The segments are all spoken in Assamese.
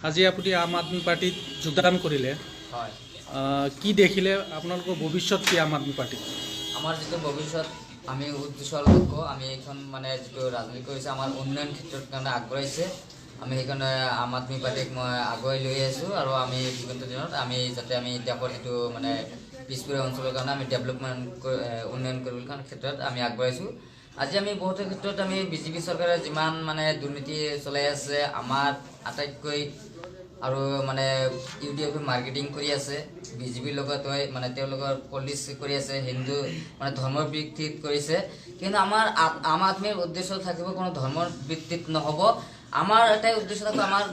আজি আপুনি আম আদমি পাৰ্টীত যোগদান কৰিলে। হয়। কি দেখিলে? আপোনালোকৰ ভৱিষ্যত কি আম আদমি পাৰ্টীত? আমাৰ যিটো ভৱিষ্যত, আমি উদ্দেশ্য লক্ষ্য, আমি এইখন মানে যিটো ৰাজনীতি কৰিছে, আমাৰ উন্নয়ন ক্ষেত্ৰত কাৰণে আগবঢ়াইছে। আমি সেইকাৰণে আম আদমি পাৰ্টীক মই আগুৱাই লৈ আছোঁ আৰু আমি বিগত দিনত আমি যাতে আমি দেশৰ যিটো মানে পিছপৰা অঞ্চলৰ কাৰণে আমি ডেভেলপমেণ্ট, উন্নয়ন কৰিবলৈ কাৰণে ক্ষেত্ৰত আমি আগবঢ়াইছোঁ। আজি আমি বহুতো ক্ষেত্ৰত আমি বিজেপি চৰকাৰে যিমান মানে দুৰ্নীতি চলাই আছে, আমাৰ আটাইতকৈ আৰু মানে ইউ ডি এফে মাৰ্কেটিং কৰি আছে, বিজেপিৰ লগত হৈ মানে তেওঁলোকৰ পলিটিক্স কৰি আছে, হিন্দু মানে ধৰ্মৰ ভিত্তিত কৰিছে। কিন্তু আমাৰ আম আদমিৰ উদ্দেশ্য থাকিব কোনো ধৰ্মৰ ভিত্তিত নহ'ব। আমাৰ এটাই উদ্দেশ্য থাকিব, আমাৰ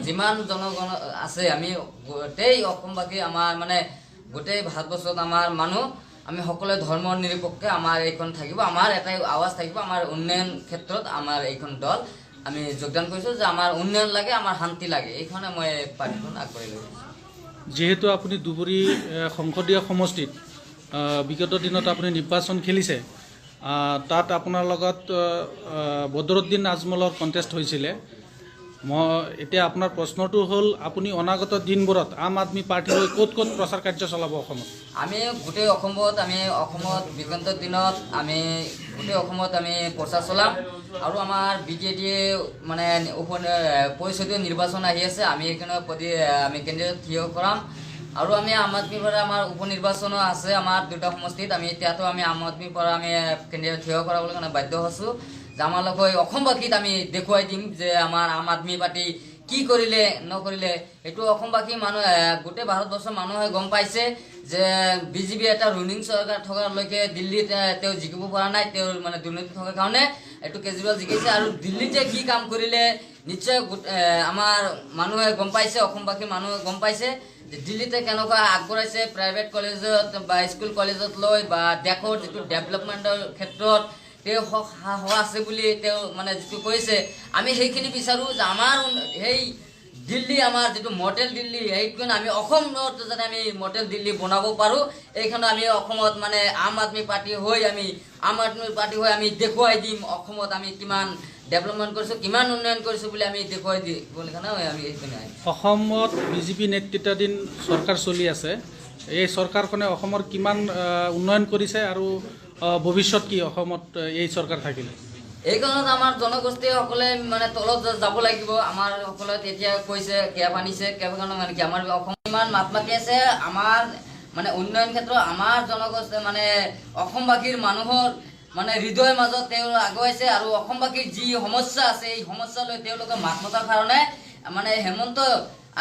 যিমান জনগণ আছে, আমি গোটেই অসমবাসী, আমাৰ মানে গোটেই ভাৰতবৰ্ষত আমাৰ মানুহ, আমি সকলোৱে ধৰ্ম নিৰপেক্ষে আমাৰ এইখন থাকিব। আমাৰ এটাই আৱাজ থাকিব, আমাৰ উন্নয়ন ক্ষেত্ৰত আমাৰ এইখন দল আমি যোগদান কৰিছোঁ যে আমাৰ উন্নয়ন লাগে, আমাৰ শান্তি লাগে। এইখনে মই পাৰ্টীখন আগবাঢ়ি লৈ গৈছোঁ। যিহেতু আপুনি ধুবুৰী সংসদীয় সমষ্টিত বিগত দিনত আপুনি নিৰ্বাচন খেলিছে, তাত আপোনাৰ লগত বদৰুদ্দিন আজমলৰ কণ্টেষ্ট হৈছিলে। মই এতিয়া আপোনাৰ প্ৰশ্নটো হ'ল, আপুনি অনাগত দিনবোৰত আম আদমি পাৰ্টীৰ হৈ ক'ত ক'ত প্ৰচাৰ কাৰ্য চলাব অসমত? আমি গোটেই অসমত, আমি অসমত বিগত দিনত আমি গোটেই অসমত আমি প্ৰচাৰ চলাম আৰু আমাৰ বি টি এ মানে উপ পৰিষদীয় নিৰ্বাচন আহি আছে, আমি সেইকাৰণে প্ৰতি আমি কেণ্ডিডেট থিয় কৰাম। আৰু আমি আম আদমিৰ পৰা আমাৰ উপ নিৰ্বাচনো আছে আমাৰ দুটা সমষ্টিত, আমি এতিয়াতো আমি আম আদমিৰ পৰা আমি কেণ্ডিডেট থিয় কৰাবলৈ কাৰণে বাধ্য হৈছোঁ যে আমাৰ লোক অসমবাসীত আমি দেখুৱাই দিম যে আমাৰ আম আদমি পাৰ্টি কি কৰিলে নকৰিলে। এইটো অসমবাসী মানুহে, গোটেই ভাৰতবৰ্ষৰ মানুহে গম পাইছে যে বিজেপি এটা ৰুলিং চৰকাৰ থকালৈকে দিল্লীত তেওঁ জিকিব পৰা নাই। তেওঁৰ মানে দুৰ্নীতি থকাৰ কাৰণে এইটো কেজৰিৱাল জিকিছে। আৰু দিল্লীতে কি কাম কৰিলে নিশ্চয় আমাৰ মানুহে গম পাইছে, অসমবাসী মানুহে গম পাইছে যে দিল্লীতে কেনেকুৱা আগবঢ়াইছে প্ৰাইভেট কলেজত বা স্কুল কলেজত লৈ বা দেশৰ যিটো ডেভেলপমেণ্টৰ ক্ষেত্ৰত তেওঁ হোৱা আছে বুলি তেওঁ মানে যিটো কৈছে, আমি সেইখিনি বিচাৰোঁ যে আমাৰ সেই দিল্লী, আমাৰ যিটো মডেল দিল্লী, সেইখন আমি অসমত যাতে আমি মডেল দিল্লী বনাব পাৰোঁ। এইখন আমি অসমত মানে আম আদমি পাৰ্টি হৈ, আমি আম আদমি পাৰ্টি হৈ আমি দেখুৱাই দিম অসমত আমি কিমান ডেভেলপমেণ্ট কৰিছোঁ, কিমান উন্নয়ন কৰিছোঁ বুলি আমি দেখুৱাই দিম বুলি কাৰণে আমি সেইখিনি আহিছোঁ। অসমত বিজেপি নেতৃত্বাধীন চৰকাৰ চলি আছে। এই চৰকাৰখনে অসমৰ কিমান উন্নয়ন কৰিছে আৰু ভৱিষ্যত কি অসমত এই চৰকাৰ থাকিলে? এই কাৰণত আমাৰ জনগোষ্ঠীসকলে মানে তলত যাব লাগিব। আমাৰ সকলে তেতিয়া কৈছে, কেব আনিছে, কেব কাৰণে মানে কি আমাৰ অসম ইমান মাত মাতি আছে। আমাৰ মানে উন্নয়ন ক্ষেত্ৰত আমাৰ জনগোষ্ঠী মানে অসমবাসীৰ মানুহৰ মানে হৃদয়ৰ মাজত তেওঁ আগুৱাইছে আৰু অসমবাসীৰ যি সমস্যা আছে, এই সমস্যা লৈ তেওঁলোকে মাত মতাৰ কাৰণে মানে হেমন্ত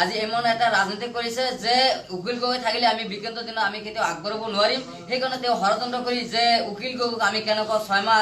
আজি এমন এটা ৰাজনীতি কৰিছে যে অখিল গগৈ থাকিলে আমি বিগত দিনত আমি কেতিয়াও আগবঢ়াব নোৱাৰিম। সেইকাৰণে তেওঁ ষড়যন্ত্ৰ কৰি যে অখিল গগৈক আমি কেনেকুৱা 6 মাহ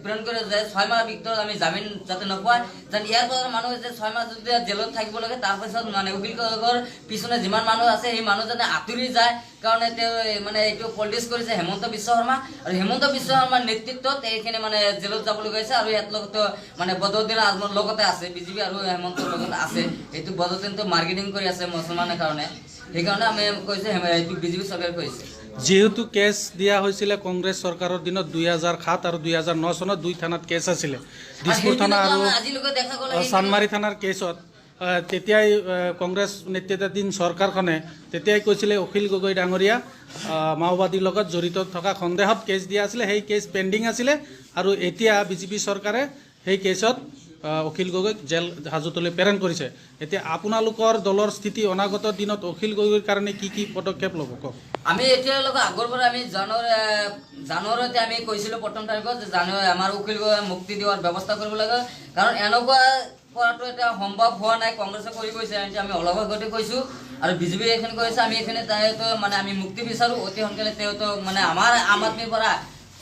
প্ৰেৰণ কৰি যে 6 মাহৰ ভিতৰত আমি জামিন যাতে নোপোৱা যেন, ইয়াৰ পাছত মানুহ যে 6 মাহ যদি জেলত থাকিব লাগে, তাৰপিছত মানে অখিল গগৈৰ পিছনে যিমান মানুহ আছে, সেই মানুহজনে আঁতৰি যায় কাৰণে তেওঁ মানে এইটো পলিটিক্স কৰিছে হেমন্ত বিশ্ব শৰ্মা। আৰু হেমন্ত বিশ্ব শৰ্মাৰ নেতৃত্বত এইখিনি মানে জেলত যাবলগীয়া হৈছে। আৰু ইয়াত লগতে মানে বদৰুদ্দিন আজমল লগতে আছে, বিজেপি আৰু হেমন্তৰ লগত আছে। এইটো বদৰুদ্দিনটো মাৰ্কেটিং কৰি আছে মুছলমানৰ কাৰণে, সেইকাৰণে আমি কৈছে এইটো বিজেপি চৰকাৰে কৰিছে। যিহেতু কেছ দিয়া হৈছিলে কংগ্ৰেছ চৰকাৰৰ দিনত, 2007 আৰু 2009 চনত দুই থানাত কেছ আছিলে, দিছপুৰ থানা আৰু আজিলৈকে দেখা গ'লে চানমাৰী থানাৰ কেছত তেতিয়াই কংগ্ৰেছ নেতৃত্বাধীন চৰকাৰখনে তেতিয়াই কৈছিলে অখিল গগৈ ডাঙৰীয়া মাওবাদীৰ লগত জড়িত থকা সন্দেহত কেছ দিয়া আছিলে। সেই কেছ পেণ্ডিং আছিলে আৰু এতিয়া বিজেপি চৰকাৰে সেই কেছত অখিল গগৈক জেল হাজোতলৈ প্ৰেৰণ কৰিছে। এতিয়া আপোনালোকৰ দলৰ স্থিতি, অনাগত দিনত অখিল গগৈৰ কাৰণে কি কি পদক্ষেপ ল'ব কওক। আমি এতিয়ালৈকে আগৰ পৰা আমি জানুৱাৰীতে আমি কৈছিলোঁ প্ৰথম তাৰিখত যে জানুৱাৰী আমাৰ অখিল গগৈ মুক্তি দিয়াৰ ব্যৱস্থা কৰিব লাগে। কাৰণ এনেকুৱা কৰাটো এতিয়া সম্ভৱ হোৱা নাই। কংগ্ৰেছে কৰি গৈছে, এতিয়া আমি অলপ আগতে কৈছোঁ আৰু বিজেপি এইখিনি কৰিছে। আমি এইখিনি তেওঁতো মানে আমি মুক্তি বিচাৰোঁ অতি সোনকালে। তেওঁতো মানে আমাৰ আম আদমিৰ পৰা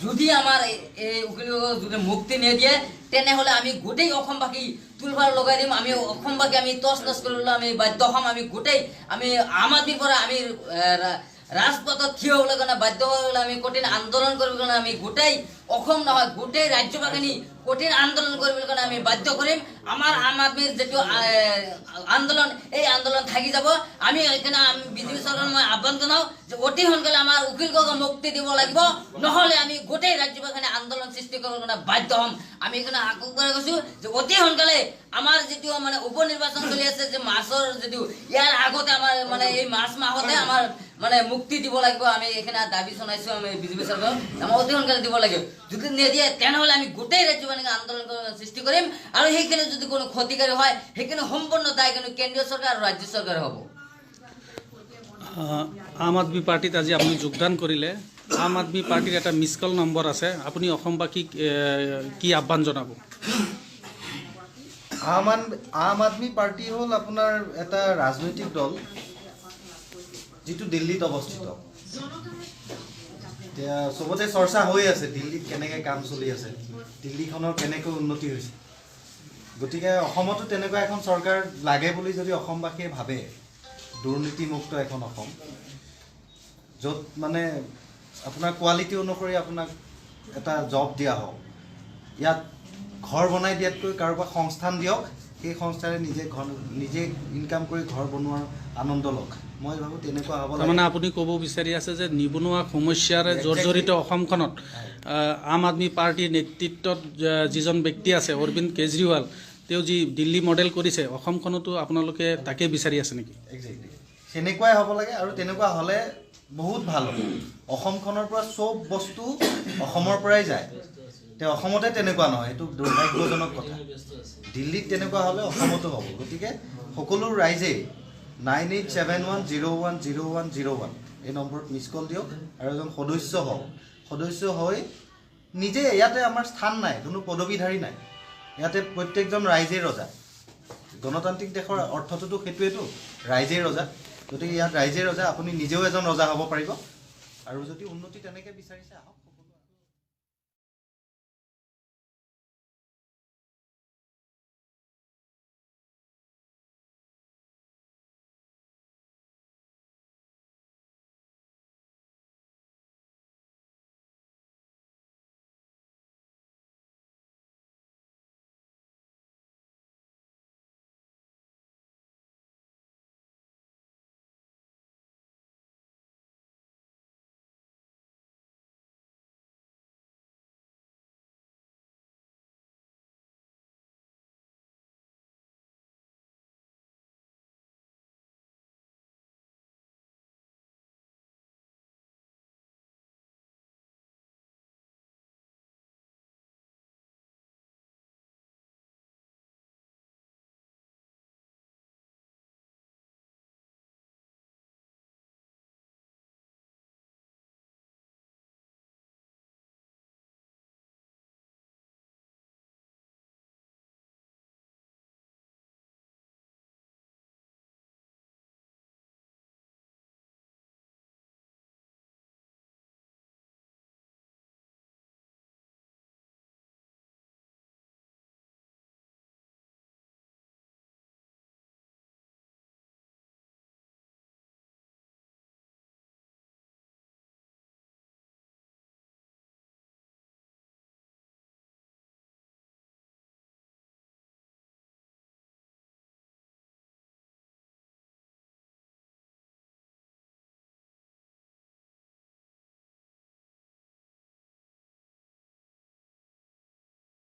যদি আমাৰ এই অখিল গগৈক যদি মুক্তি নিদিয়ে, তেনেহ'লে আমি গোটেই অসমবাসী তোলপাৰ লগাই দিম। আমি অসমবাসী আমি তচ নচ কৰিবলৈ আমি বাধ্য হ'ম। আমি গোটেই আমি আম আদমিৰ পৰা আমি ৰাজপথত থিয় হ'বলৈ কাৰণে বাধ্য হ'বলৈ, আমি কঠিন আন্দোলন কৰিবৰ কাৰণে আমি গোটেই অসম নহয় গোটেই ৰাজ্যবাসী কঠিন আন্দোলন কৰিবলৈ কাৰণে আমি বাধ্য কৰিম। আমাৰ আম আদমীৰ যিটো আন্দোলন, এই আন্দোলন থাকি যাব। আমি সেইকাৰণে আমি বিজেপি চৰকাৰক মই আহ্বান জনাওঁ যে অতি সোনকালে আমাৰ অখিল গগৈক মুক্তি দিব লাগিব, নহ'লে আমি গোটেই ৰাজ্যবাসী আন্দোলন সৃষ্টি কৰিবৰ কাৰণে বাধ্য হ'ম। আমি সেইকাৰণে আকৌ কৈছোঁ যে অতি সোনকালে আমাৰ যিটো মানে উপ নিৰ্বাচন চলি আছে যে মাৰ্চৰ যিটো, ইয়াৰ আগতে আমাৰ মানে এই মাৰ্চ মাহতে আমাৰ মানে মুক্তি দিব লাগিব। আমি এইখিনি দাবী জনাইছোঁ আমি বিজেপি চৰকাৰক, আমাক অতি সোনকালে দিব লাগিব। যদি নিদিয়ে তেনেহ'লে আমি গোটেই ৰাজ্যবাসীক আন্দোলন সৃষ্টি কৰিম আৰু সেইখিনি যদি কোনো ক্ষতিকাৰী হয় সেইখিনি সম্পূৰ্ণ দায় কিন্তু কেন্দ্ৰীয় চৰকাৰ আৰু ৰাজ্য চৰকাৰে হ'ব। আম আদমি পাৰ্টীত আজি আপুনি যোগদান কৰিলে, আম আদমি পাৰ্টীৰ এটা মিছ কল নম্বৰ আছে, আপুনি অসমবাসীক কি আহ্বান জনাব? আম আদমি পাৰ্টি হ'ল আপোনাৰ এটা ৰাজনৈতিক দল যিটো দিল্লীত অৱস্থিত। এতিয়া চবতে চৰ্চা হৈ আছে দিল্লীত কেনেকৈ কাম চলি আছে, দিল্লীখনৰ কেনেকৈ উন্নতি হৈছে। গতিকে অসমতো তেনেকুৱা এখন চৰকাৰ লাগে বুলি যদি অসমবাসীয়ে ভাবে, দুৰ্নীতিমুক্ত এখন অসম য'ত মানে আপোনাৰ কোৱালিটি অনুসৰি আপোনাক এটা জব দিয়া হওক, ইয়াত ঘৰ বনাই দিয়াতকৈ কাৰোবাক সংস্থান দিয়ক, সেই সংস্থাৰে নিজে ঘৰ নিজে ইনকাম কৰি ঘৰ বনোৱাৰ আনন্দ লওক। মই ভাবোঁ তেনেকুৱা হ'ব লাগে। তাৰমানে আপুনি ক'ব বিচাৰি আছে যে নিবনুৱা সমস্যাৰে জৰ্জৰিত অসমখনত আম আদমি পাৰ্টীৰ নেতৃত্বত যিজন ব্যক্তি আছে অৰবিন্দ কেজৰিৱাল, তেওঁ যি দিল্লী মডেল কৰিছে অসমখনতো আপোনালোকে তাকে বিচাৰি আছে নেকি? একজেক্টলি সেনেকুৱাই হ'ব লাগে আৰু তেনেকুৱা হ'লে বহুত ভাল হ'ব। অসমখনৰ পৰা চব বস্তু অসমৰ পৰাই যায়, তে অসমতে তেনেকুৱা নহয়, এইটো দুৰ্ভাগ্যজনক কথা। দিল্লীত তেনেকুৱা হ'লে অসমতো হ'ব। গতিকে সকলো ৰাইজেই 9871010101 এই নম্বৰত মিছ কল দিয়ক আৰু এজন সদস্য হওক। সদস্য হৈ নিজে, ইয়াতে আমাৰ স্থান নাই, কোনো পদবীধাৰী নাই, ইয়াতে প্ৰত্যেকজন ৰাইজেই ৰজা। গণতান্ত্ৰিক দেশৰ অৰ্থটোতো সেইটোৱেতো, ৰাইজেই ৰজা। গতিকে ইয়াত ৰাইজেই ৰজা, আপুনি নিজেও এজন ৰজা হ'ব পাৰিব। আৰু যদি উন্নতি তেনেকৈ বিচাৰিছে আহক।